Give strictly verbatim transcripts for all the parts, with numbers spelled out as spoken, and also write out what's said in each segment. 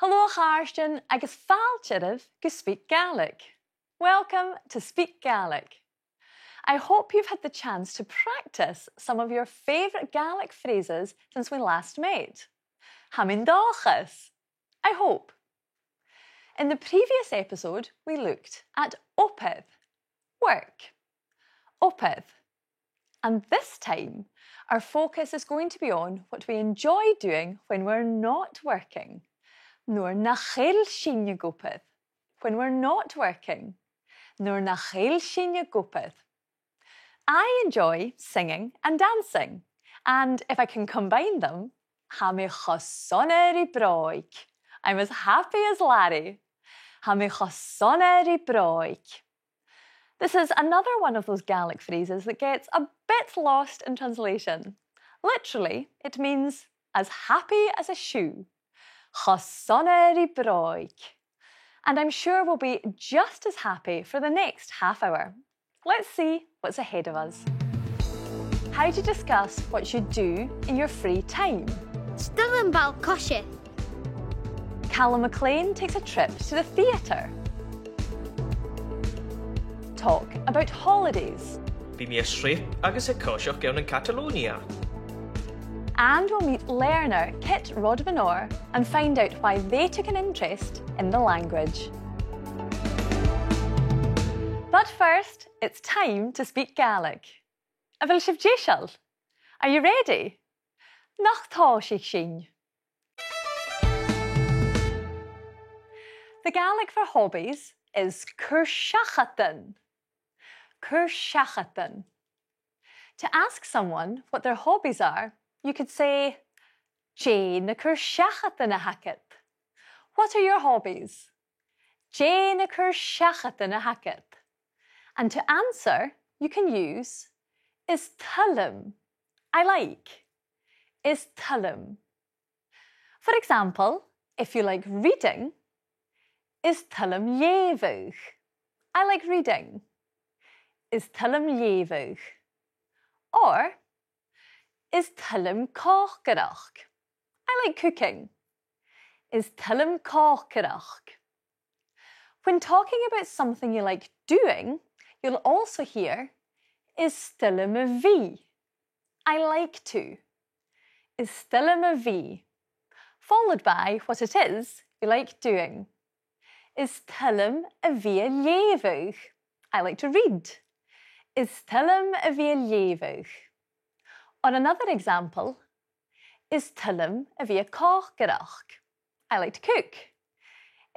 Halò a chàirdean agus fàilte oirbh gu SpeakGaelic. Welcome to SpeakGaelic. I hope you've had the chance to practice some of your favourite Gaelic phrases since we last met. Tha mi an dòchas. I hope. In the previous episode, we looked at obair, work. Obair. And this time, our focus is going to be on what we enjoy doing when we're not working. Nuair nach eil sinn ag obair. When we're not working. Nuair nach eil sinn ag obair. I enjoy singing and dancing, and if I can combine them, tha mi cho sona ri bròig. I'm as happy as Larry. Tha mi cho sona ri bròig. This is another one of those Gaelic phrases that gets a bit lost in translation. Literally, it means as happy as a shoe. Cho sona ri bròig. And I'm sure we'll be just as happy for the next half hour. Let's see what's ahead of us. How to discuss what you do in your free time. 'S toil leam ball-coise. Calum MacLean takes a trip to the theatre. Talk about holidays. Bidh mi a' sreap agus a' coiseachd ann an Catalonia. And we'll meet learner Kit Rodman Orr and find out why they took an interest in the language. But first, it's time to speak Gaelic. A bheil sibh deiseil? Are you ready? Nach tòisich sinn. The Gaelic for hobbies is cur-seachadan. Cur-seachadan. To ask someone what their hobbies are, you could say, "Dè na cur-seachadan a th' agad?" What are your hobbies? Dè na cur-seachadan a th' agad? And to answer, you can use is toil leam, I like. Is toil leam. For example, if you like reading, is toil leam leughadh. I like reading. Is toil leam leughadh. Or, is toil leam còcaireachd. I like cooking. Is toil leam còcaireachd. When talking about something you like doing, you'll also hear is toil leam a bhith. I like to. Is toil leam a bhith. Followed by what it is you like doing. Is toil leam a bhith a' leughadh. I like to read. Is toil leam a bhith a' leughadh. Or another example, is toil leam a bhith a' còcaireachd. I like to cook.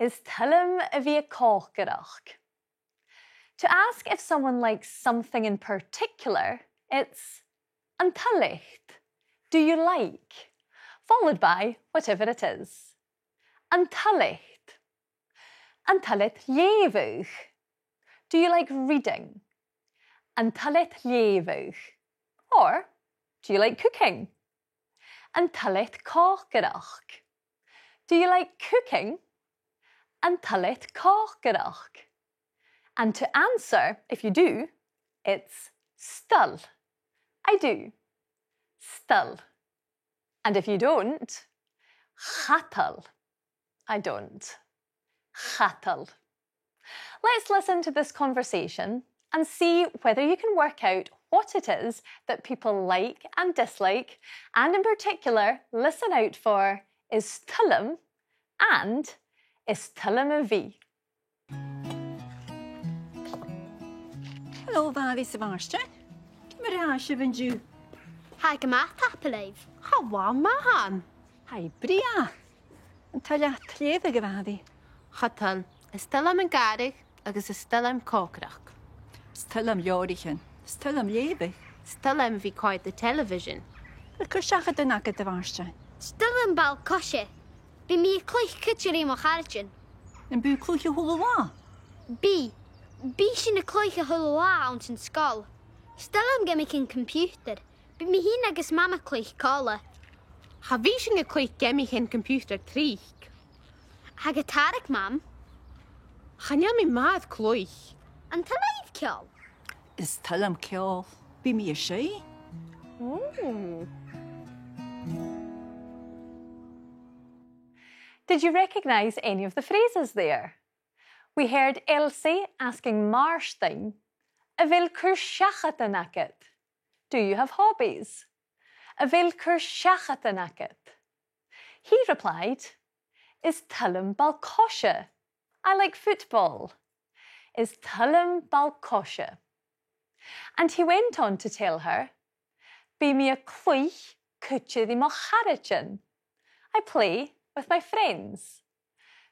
Is toil leam a bhith a' còcaireachd. To ask if someone likes something in particular, it's an toil leat? Do you like? Followed by whatever it is. An toil leat? An toil leat leughadh? Do you like reading? An toil leat leughadh? Or, do you like cooking? An toil leat còcaireachd? Do you like cooking? An toil leat còcaireachd? And to answer, if you do, it's 's toil. I do. 'S toil. And if you don't, cha toil. I don't. Cha toil. Let's listen to this conversation and see whether you can work out what it is that people like and dislike, and in particular, listen out for is toil leam and is toil leam a bhith. Hello, a Mhàiri 's a Mhàrtainn. Ciamar a tha sibh an-diugh? Tha gu math, tapadh leibh. Tha math, tha. Tha i brèagha. An toil leat leughadh, a Mhàiri? Cha toil. Is toil leam an gàrradh agus is toil leam còcaireachd. Is toil leam leabhraichean. Is toil leam leughadh. Is toil leam a bhith a' coimhead television. A bheil cur-seachadan agad, a Mhàrtainn? Is toil leam ball-coise. Bidh mi a' cluich cuide ri mo charaidean. Am bi sibh a' cluich a h-uile latha? Bidh. Bidh sinn a' cluich a h-uile latha anns an sgoil. Is toil leam geamaichean computer. Bidh mi fhìn agus Mam a' cluich còmhla. Cha bhi sinn a' cluich geamaichean computer tric. Tha e gu tarraing, Mam. Chan eil mi math air cluich. An toil leibh ceòl? Is toil leam ceòl. Bidh mi a' seinn. Ooh. Did you recognise any of the phrases there? We heard Elsie asking Màrtainn, "A bheil cur-seachadan agad?" Do you have hobbies? "A bheil cur-seachadan agad?" He replied, "Is toil leam ball-coise." I like football. "Is toil leam ball-coise." And he went on to tell her, "Bidh mi a' cluich cuide ri mo charaidean." I play with my friends.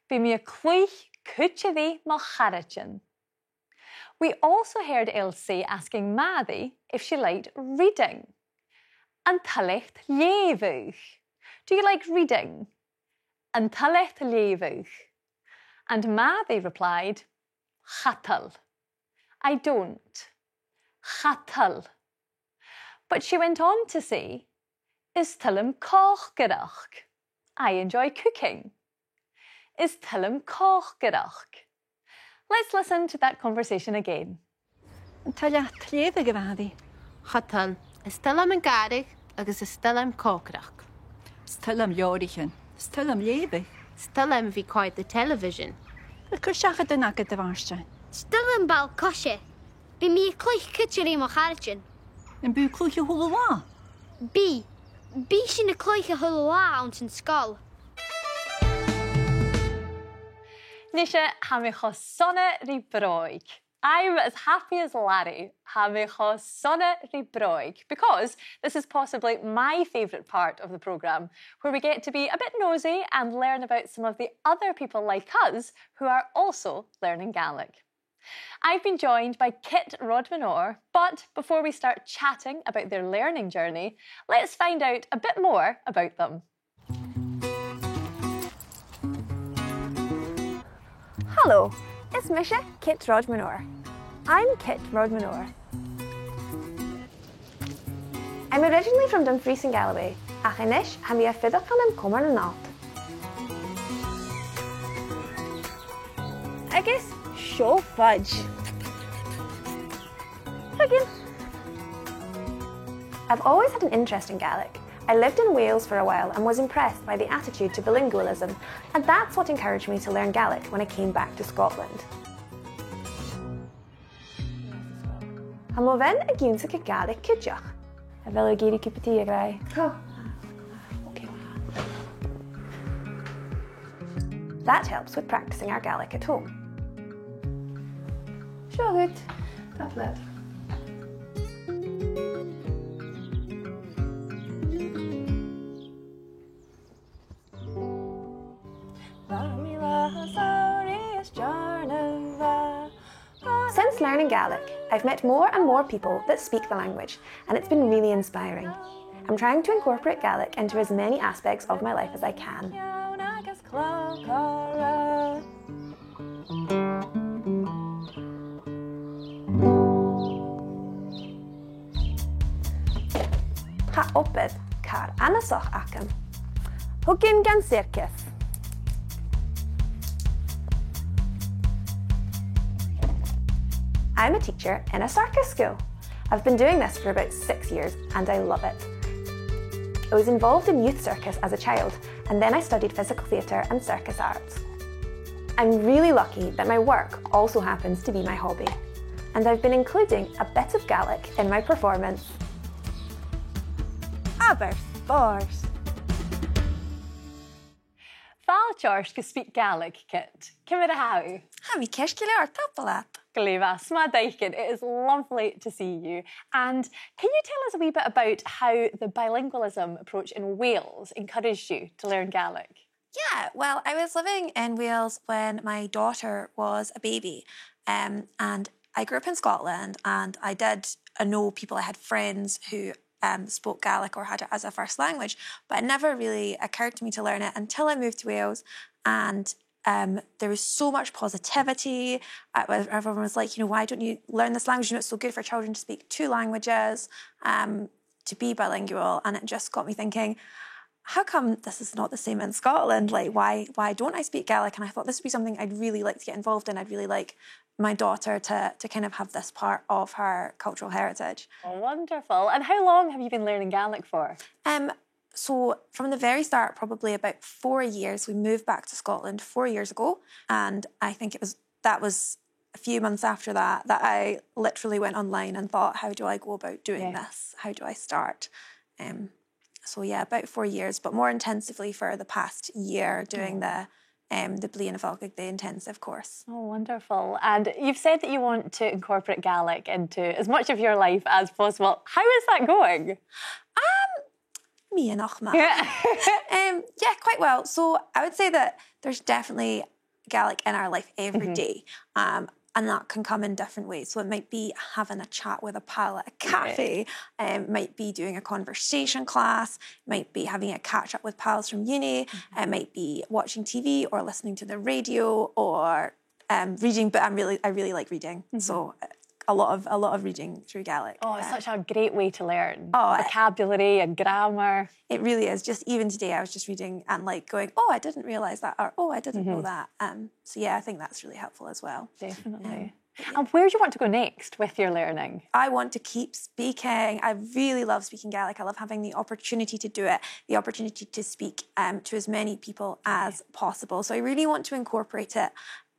"Bidh mi a' cluich cuide ri mo charaidean." We also heard Elsie asking Màiri if she liked reading. "An toil leat leughadh?" Do you like reading? "An toil leat leughadh?" And Màiri replied, "Cha toil. I don't. Cha toil." But she went on to say, "Is toil leam còcaireachd." I enjoy cooking. "Is toil leam còcaireachd." Let's listen to that conversation again. An toil leat leughadh, a Mhàiri? Cha toil. Is toil leam an gàrradh agus is toil leam còcaireachd. Is toil leam leabhraichean. Is toil leam leughadh. Is toil leam a bhith a' coimhead television. A bheil cur-seachadan agad, a Mhàrtainn? Is toil leam ball-coise. Bidh mi a' cluich cuide ri mo charaidean. Am bi thu a' cluich a h-uile là? Bidh. Bidh sinn a' cluich a h-uile là anns an sgoil. Nise, tha mi cho sona ri bròig. I'm as happy as Larry. Tha mi cho sona ri bròig, because this is possibly my favourite part of the programme, where we get to be a bit nosy and learn about some of the other people like us who are also learning Gaelic. I've been joined by Kit Rodman Orr, but before we start chatting about their learning journey, let's find out a bit more about them. Hello, is mise Kit Rodman Orr. I'm Kit Rodman Orr. I'm originally from Dumfries in Galloway, ach a-nis tha mi a' fuireach ann an Comar nan Allt. Agus seo Fudge. Again. I've always had an interest in Gaelic. I lived in Wales for a while and was impressed by the attitude to bilingualism, and that's what encouraged me to learn Gaelic when I came back to Scotland. Tha mo bhean ag ionnsachadh Gàidhlig cuideachd. A bheil thu ag iarraidh cupa tì, a ghràidh? Tha. Okay. That helps with practising our Gaelic at home. Seo dhut. Tapadh leat. Since learning Gaelic, I've met more and more people that speak the language, and it's been really inspiring. I'm trying to incorporate Gaelic into as many aspects of my life as I can. Tha obair càr annasach agam. Thugainn dhan t-siorcas. I'm a teacher in a circus school. I've been doing this for about six years and I love it. I was involved in youth circus as a child, and then I studied physical theatre and circus arts. I'm really lucky that my work also happens to be my hobby, and I've been including a bit of Gaelic in my performance. Abair spòrs! Fàilte ort gu SpeakGaelic, Kit. Ciamar a tha thu? Tha mi ceart gu leòr, tapadh leat. Glè mhath, 's math d' fhaicinn. It is lovely to see you. And can you tell us a wee bit about how the bilingualism approach in Wales encouraged you to learn Gaelic? Yeah, well, I was living in Wales when my daughter was a baby, um, and I grew up in Scotland, and I did, I know people, I had friends who, um, spoke Gaelic or had it as a first language, but it never really occurred to me to learn it until I moved to Wales, and, um, there was so much positivity. It was, everyone was like, you know, "Why don't you learn this language? You know, it's so good for children to speak two languages." Um, to be bilingual, and it just got me thinking, "How come this is not the same in Scotland? Like, why, why don't I speak Gaelic?" And I thought this would be something I'd really like to get involved in. I'd really like my daughter to, to kind of have this part of her cultural heritage. Oh, wonderful. And how long have you been learning Gaelic for? Um, So from the very start, probably about four years, we moved back to Scotland four years ago, and I think it was, that was a few months after that, that I literally went online and thought, "How do I go about doing this? How do I start?" Um, so yeah, about four years, but more intensively for the past year, doing the, um, the Bliadhna Bhogach, the intensive course. Oh, wonderful. And you've said that you want to incorporate Gaelic into as much of your life as possible. How is that going? Um, meadhanach math. Um, yeah, quite well. So I would say that there's definitely Gaelic in our life every day. Um, and that can come in different ways. So it might be having a chat with a pal at a cafe, um, might be doing a conversation class, might be having a catch up with pals from uni, it might be watching T V or listening to the radio or, um, reading. But I'm really, I really like reading. So uh, a lot of, a lot of reading through Gaelic. Oh, it's such a great way to learn vocabulary and grammar. It really is. Just even today, I was just reading and, like, going, "Oh, I didn't realise that," or, "Oh, I didn't know that." Um, so yeah, I think that's really helpful as well. Definitely. And where do you want to go next with your learning? I want to keep speaking. I really love speaking Gaelic. I love having the opportunity to do it, the opportunity to speak, um, to as many people as possible. So I really want to incorporate it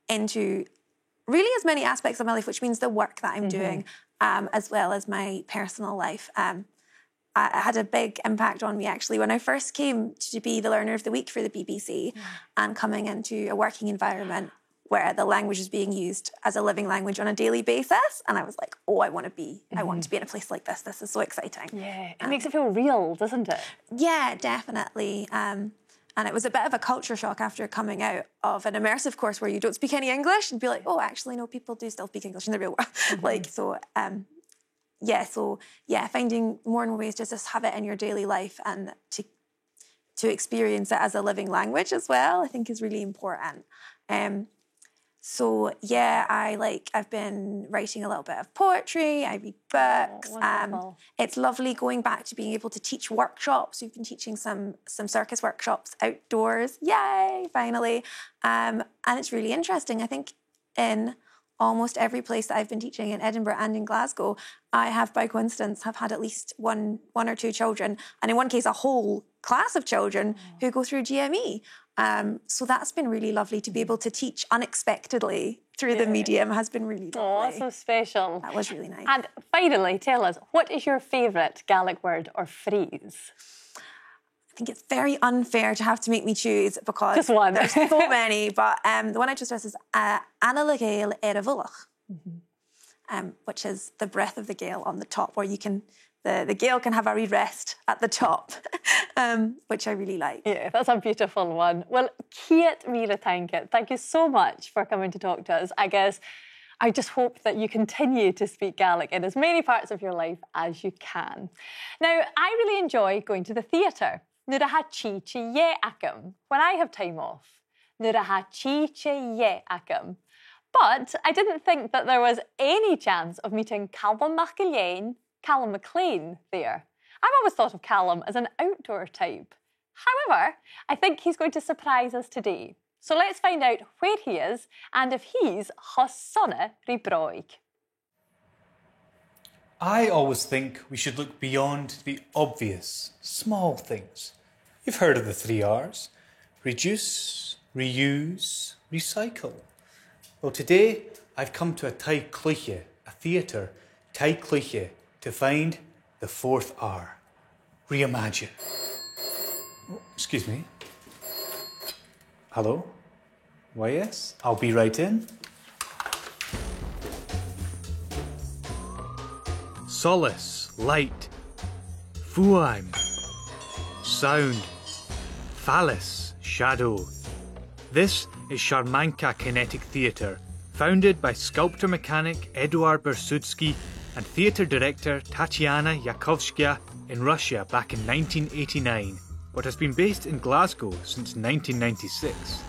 into really as many aspects of my life, which means the work that I'm doing, um, as well as my personal life. Um, I, it had a big impact on me, actually, when I first came to be the Learner of the Week for the B B C and coming into a working environment where the language is being used as a living language on a daily basis. And I was like, "Oh, I want to be, I want to be in a place like this. This is so exciting." Yeah, it makes it feel real, doesn't it? Yeah, definitely. Um, and it was a bit of a culture shock after coming out of an immersive course where you don't speak any English and be like, "Oh, actually, no, people do still speak English in the real world." Like, so, um, yeah, so, yeah, finding more and more ways to just have it in your daily life and to, to experience it as a living language as well, I think is really important. Um, so, yeah, I, like, I've been writing a little bit of poetry, I read books. Oh, um, wonderful. It's lovely going back to being able to teach workshops. We've been teaching some, some circus workshops outdoors. Yay, finally. Um, and it's really interesting. I think in almost every place that I've been teaching, in Edinburgh and in Glasgow, I have by coincidence have had at least one, one or two children, and in one case a whole class of children who go through G M E. Um, so that's been really lovely to be able to teach unexpectedly through the medium, has been really lovely. Oh, that's so special. That was really nice. And finally, tell us, what is your favourite Gaelic word or phrase? I think it's very unfair to have to make me choose because there's so many, but, um, the one I chose first is, uh, "Anail a' Ghael air a' mhullach," um, which is the breath of the Gael on the top, where you can, the, the Gael can have a wee rest at the top, um, which I really like. Yeah, that's a beautiful one. Well, ceud mìle taing. Thank you so much for coming to talk to us. I guess I just hope that you continue to speak Gaelic in as many parts of your life as you can. Now, I really enjoy going to the theatre. Nuair a tha tìde dheth agam, when I have time off. Nuair a tha tìde dheth agam. But I didn't think that there was any chance of meeting Calum MacIlleathain, Calum MacLean, there. I've always thought of Calum as an outdoor type. However, I think he's going to surprise us today. So let's find out where he is and if he's cho sona ri bròig. I always think we should look beyond the obvious, small things. You've heard of the three R's: reduce, reuse, recycle. Well, today I've come to a taigh-cluiche, a theatre taigh-cluiche, to find the fourth R. Reimagine. Oh, excuse me. Hello? Why, yes, I'll be right in. Solas, light. Fuaim, sound. Falas, shadow. This is Sharmanka Kinetic Theatre, founded by sculptor-mechanic Eduard Bersudzki and theatre director Tatiana Yakovskaya in Russia back in nineteen eighty-nine, but has been based in Glasgow since nineteen ninety-six.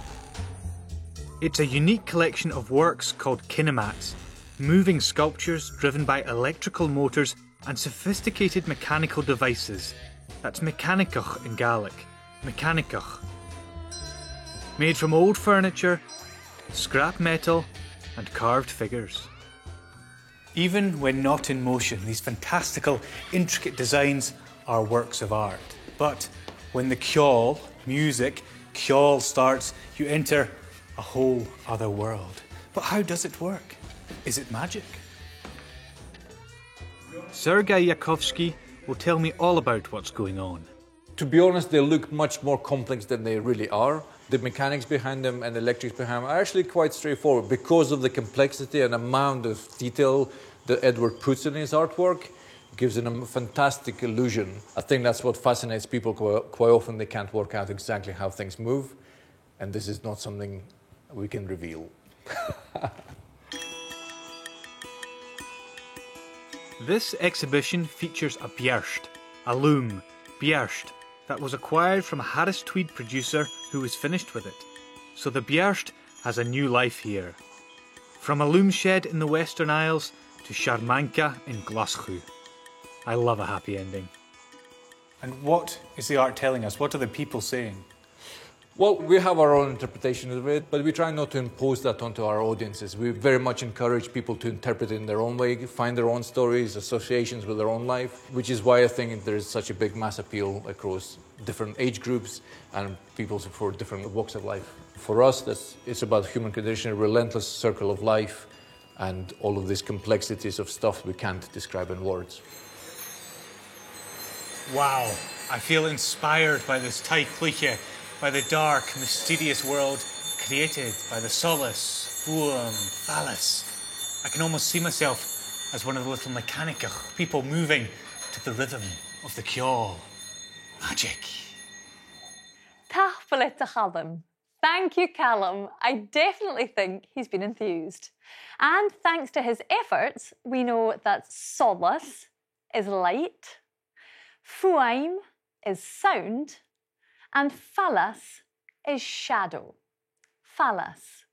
It's a unique collection of works called kinemats, moving sculptures driven by electrical motors and sophisticated mechanical devices. That's mecanachadh in Gaelic. Mecanachadh. Made from old furniture, scrap metal, and carved figures. Even when not in motion, these fantastical, intricate designs are works of art. But When the ceòl, music, ceòl starts, you enter a whole other world. But how does it work? Is it magic? Sergei Yakovsky will tell me all about what's going on. To be honest, they look much more complex than they really are. The mechanics behind them and the electrics behind them are actually quite straightforward because of the complexity and amount of detail that Edward puts in his artwork. Gives it a fantastic illusion. I think that's what fascinates people. Quite, quite often they can't work out exactly how things move, and this is not something we can reveal. This exhibition features a beart, a loom, beart, that was acquired from a Harris Tweed producer who was finished with it. So the beart has a new life here. From a loom shed in the Western Isles to Siarmanca in Glaschu. I love a happy ending. And what is the art telling us? What are the people saying? Well, we have our own interpretation of it, but we try not to impose that onto our audiences. We very much encourage people to interpret it in their own way, find their own stories, associations with their own life, which is why I think there is such a big mass appeal across different age groups and people for different walks of life. For us, that's, it's about human condition, a relentless circle of life, and all of these complexities of stuff we can't describe in words. Wow, I feel inspired by this taigh-cluiche, by the dark, mysterious world created by the solas, fuaim, fallas. I can almost see myself as one of the little mechanical people moving to the rhythm of the ceòl. Magic. Tapadh leat, a Chaluim. Thank you, Calum. I definitely think he's been enthused. And thanks to his efforts, we know that solas is light, fuaim is sound, and fallas is shadow. Fallas.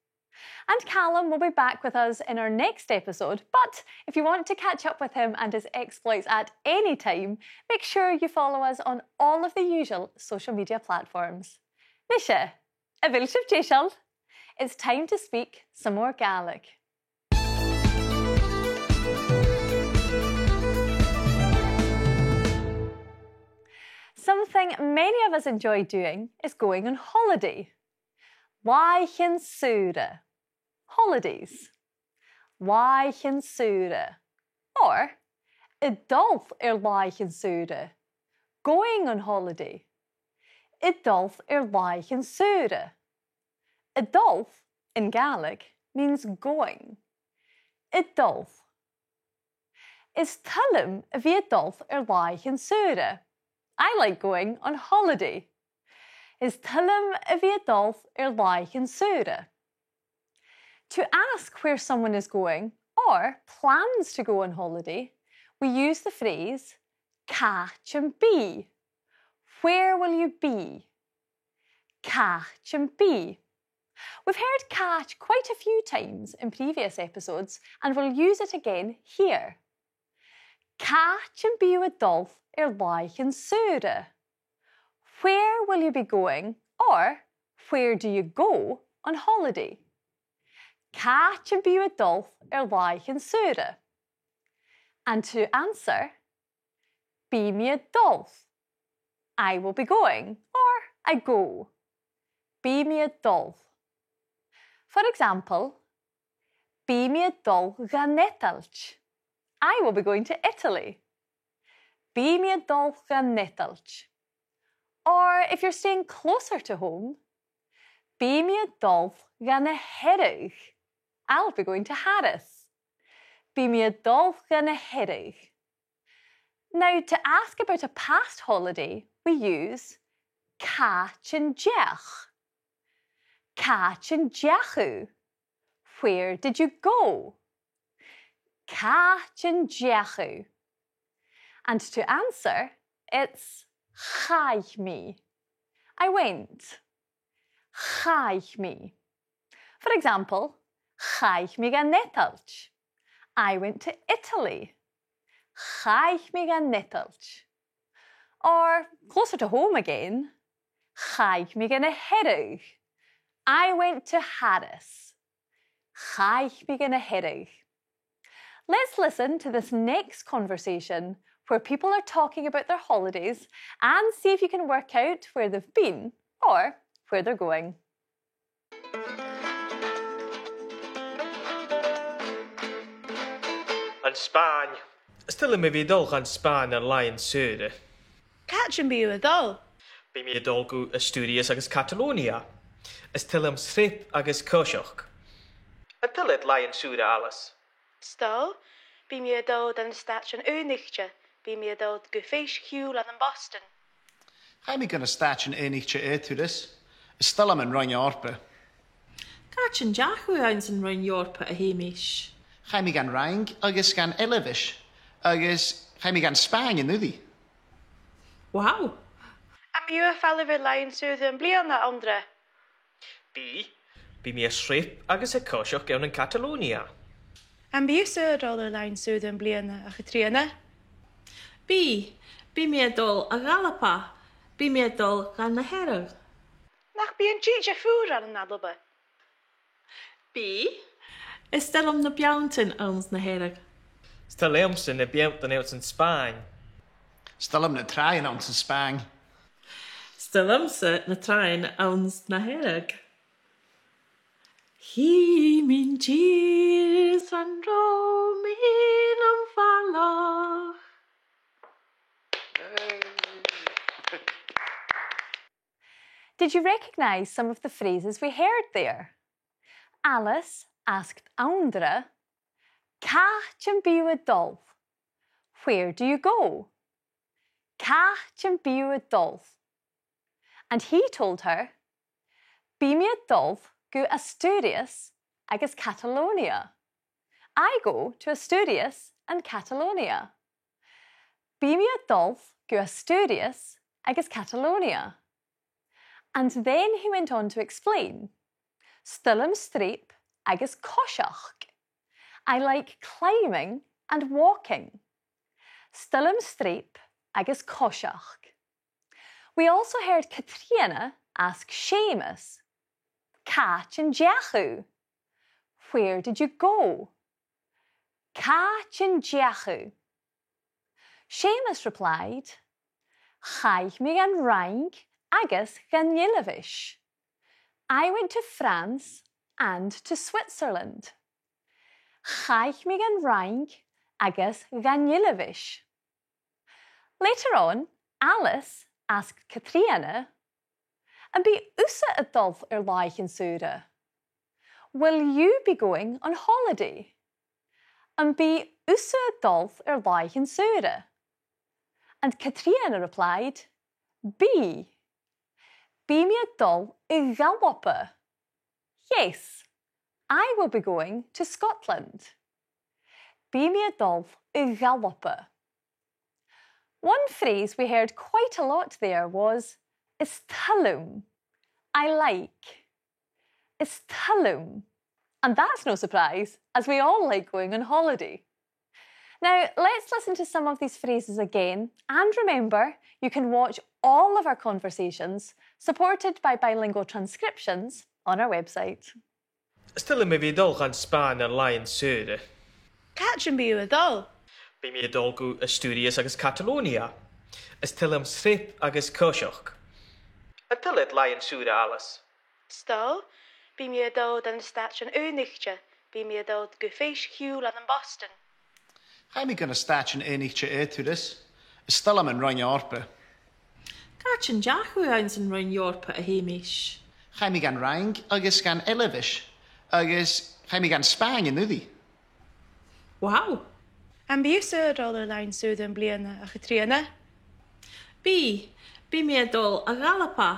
And Calum will be back with us in our next episode, but if you want to catch up with him and his exploits at any time, make sure you follow us on all of the usual social media platforms. Nise, a bheil sibh deiseil? It's time to speak some more Gaelic. Something many of us enjoy doing is going on holiday. Làithean saora. Holidays. Làithean saora. Or, a' dol air làithean saora. Going on holiday. A' dol air làithean saora. A' dol, in Gaelic, means going. A' dol. Is toil leam a bhith a' dol air làithean saora. I like going on holiday. Is toil leam a bhith a' dol air làithean saora. To ask where someone is going or plans to go on holiday, we use the phrase, "Càit am bi?" Where will you be? Càit am bi? We've heard càit quite a few times in previous episodes, and we'll use it again here. Càit am bi thu a' dol air làithean saora? Where will you be going, or where do you go on holiday? Càit am bi thu a' dol air làithean saora? And to answer, bidh mi a' dol. I will be going, or I go. Bidh mi a' dol. For example, bidh mi a' dol dhan Eadailt. I will be going to Italy. Bidh mi a' dol dhan Eadailt. Or if you're staying closer to home, bidh mi a' dol dhan a' Hearadh. I'll be going to Harris. Bidh mi a' dol dhan a' Hearadh. Now, to ask about a past holiday, we use càit an deach. Càit an deach thu? Where did you go? Càit an deach thu? And to answer, it's chaidh mi. I went. Chaidh mi. For example, chaidh mi dhan Eadailt. I went to Italy. Chaidh mi dhan Eadailt. Or, closer to home again, chaidh mi dhan a' Hearadh. I went to Harris. Chaidh mi dhan a' Hearadh. Let's listen to this next conversation where people are talking about their holidays and see if you can work out where they've been or where they're going. An Spàinn. Is toil leam a bhith a' dol dhan Spàinn air làithean-saora. Càit am bi thu a' dol? Bidh mi a' dol gu Asturias agus Catalonia. Is toil leam sreap agus coiseachd. An toil leat làithean-saora, Alice? 'S toil, bidh mi a' dol dhan Stàitean Aonaichte, bidh mi a' dol gu fèis-chiùil ann am Boston. Chaidh mi gu na Stàitean Aonaichte air turas. Is toil leam an Roinn Eòrpa. Càit an deach thu anns an Roinn Eòrpa, a Sheumais? Chaidh mi dhan Fhraing agus dhan Eilbheis, agus chaidh mi dhan Spàinn an-uiridh. Wow! Am bi thu a' falbh air làithean-saora am-bliadhna, Andra? Bidh. Bidh mi a' sreap agus a' coiseachd ann an Catalonia. Am bi thusa a' dol air làithean-saora am-bliadhna, a Chatrìona? Bidh. Bidh mi a' dol a dh'Alba. Bidh mi a' dol dhan na Hearadh. Nach bi an t-sìde fuar ann an Alba? Bidh. Is toil leam na beanntan anns na Hearadh. Is toil leamsa na beanntan anns an Spàinn. Is toil leam na tràighean anns an Spàinn. Is toil leamsa na tràighean anns na Hearadh. Chì mi an tìr san robh mi nam bhalach. Did you recognise some of the phrases we heard there? Alice asked Andra, "Càit am bi thu a' dol?" "Where do you go?" "Càit am bi thu a' dol?" And he told her, "Bidh mi a' dol gu Asturias agus Catalonia." "I go to Asturias and Catalonia." "Bidh mi a' dol gu Asturias agus Catalonia." And then he went on to explain, "'S toil leam sreap agus coiseachd." "I like climbing and walking." "'S toil leam sreap agus coiseachd." We also heard Catrìona ask Seumas, "Càit an deach thu?" "Where did you go?" "Càit an deach thu?" Seumas replied, "Chaidh mi dhan Fhraing agus dhan Eilbheis." "I went to France and to Switzerland." "Chaidh mi dhan Fhraing agus dhan Eilbheis." Later on, Alice asked Catrìona, "Am bi thusa a' dol air làithean-saora?" "Will you be going on holiday?" "Am bi thusa a' dol air làithean-saora?" And Catrìona replied, "Bidh. Bidh mi a' dol a dh'Alba." "Yes, I will be going to Scotland." "Bidh mi a' dol a dh'Alba." One phrase we heard quite a lot there was "is toil leam." "I like." "Is toil leam." And that's no surprise, as we all like going on holiday. Now, let's listen to some of these phrases again, and remember, you can watch all of our conversations, supported by bilingual transcriptions, on our website. Is toil leam a bhith a' dol dhan Spàinn air làithean-saora. Càit am bi thu a' dol? Bidh mi a' dol gu Asturias agus Catalonia. Is toil leam sreap agus coiseachd. An toil leat làithean-saora, Alice? 'S toil, bidh mi a' dol dhan Stàitean Aonaichte, bidh mi a' dol gu fèis-chiùil ann am Boston. Chaidh mi gu na Stàitean Aonaichte air turas. Is toil leam an Roinn Eòrpa. Càit an deach thu anns an Roinn Eòrpa, a Sheumais? Chaidh mi dhan Fhraing agus dhan Eilbheis, agus chaidh mi dhan Spàinn an-uiridh. Wow! Am bi thusa a' dol air làithean-saora am-bliadhna, a Chatrìona? Bidh, bidh mi a' dol a dh'Alba,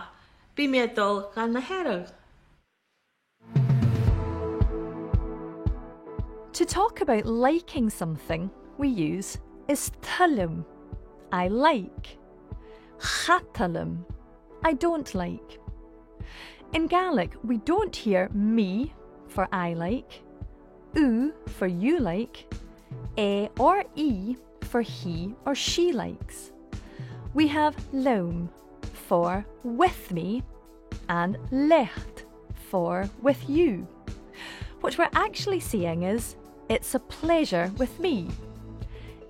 bidh mi a' dol dhan na Hearadh. To talk about liking something, we use is toil leam, I like. Cha toil leam, I don't like. In Gaelic, we don't hear mi for I like, thu for you like, e or i for he or she likes. We have leam for with me and leat for with you. What we're actually saying is, "It's a pleasure with me."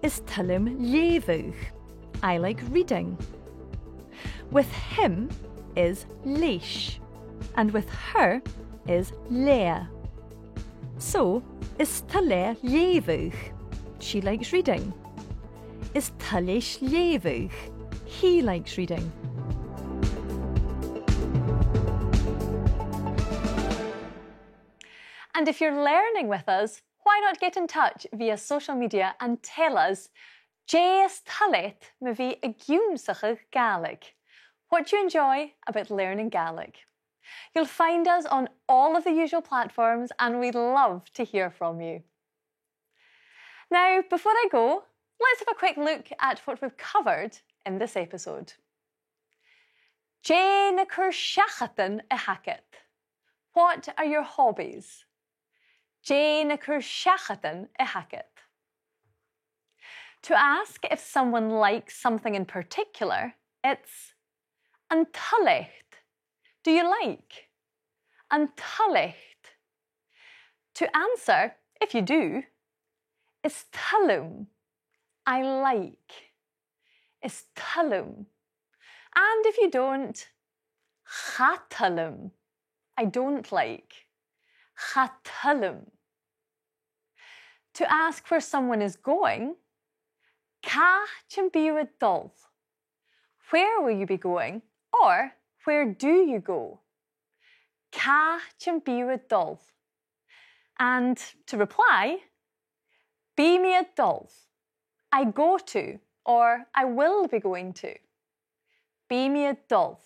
Is toil leam leughadh. I like reading. With him is leis, and with her is leatha. So, is toil leatha leughadh. She likes reading. Is toil leis leughadh. He likes reading. And if you're learning with us, why not get in touch via social media and tell us, dè as toil leat mu bhith ag ionnsachadh Gàidhlig? What do you enjoy about learning Gaelic? You'll find us on all of the usual platforms and we'd love to hear from you. Now, before I go, let's have a quick look at what we've covered in this episode. Dè na cur-seachadan a th' agad? What are your hobbies? Dè na cur-seachadan a th' agad? To ask if someone likes something in particular, it's an toil leat. Do you like? An toil leat. To answer, if you do, is toil leam. I like. Is toil leam. And if you don't, cha toil leam. I don't like. Cha toil leam. To ask where someone is going, càit am bi thu a' dol? Where will you be going? Or where do you go? Càit am bi thu a' dol? And to reply, bidh mi a' dol. I go to, or I will be going to. Bidh mi a' dol.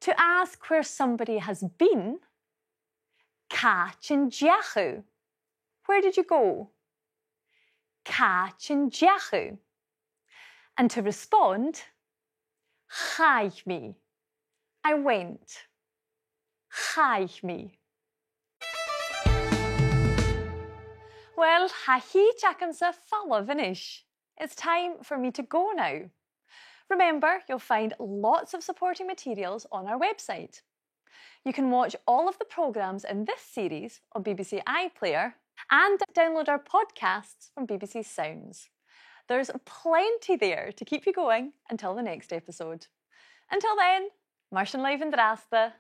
To ask where somebody has been, càit an deach thu? Where did you go? Càit an deach thu? And to respond, chaidh mi. I went. Chaidh mi. Well, tha a' chìd agamsa falamh a-nis. It's time for me to go now. Remember, you'll find lots of supporting materials on our website. You can watch all of the programmes in this series on B B C iPlayer and download our podcasts from B B C Sounds. There's plenty there to keep you going until the next episode. Until then, mar sin leibh an-dràsta.